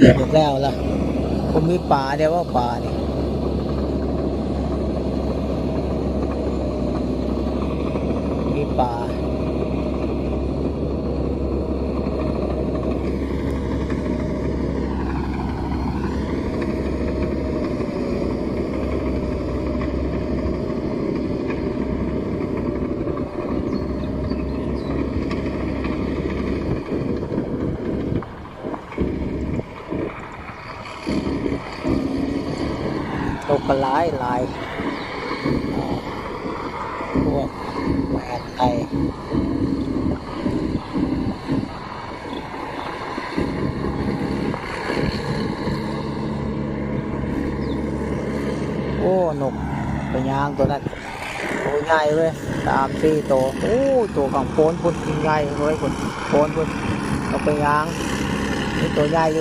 ຢາກແລ້ວລະ. ບໍ່ມີປາເດ້ວ່າ ປານີ້ ມີປາ. ນົກກໍຫຼາຍຫຼາຍ ພວກແອດໄທ. ໂອ້ ນົກໄປຍ່າງຕົວນັ້ນ ໂຕໃຫຍ່ເວີຍ ສາມສີ່ໂຕ. ໂອ້ ໂຕຂ້າງໂພນພຸ້ນ ໃຫຍ່ເວີຍ ພຸ້ນ ໂພນພຸ້ນ. ນົກໄປຍ່າງ ມີໂຕໃຫຍ່ຢູ່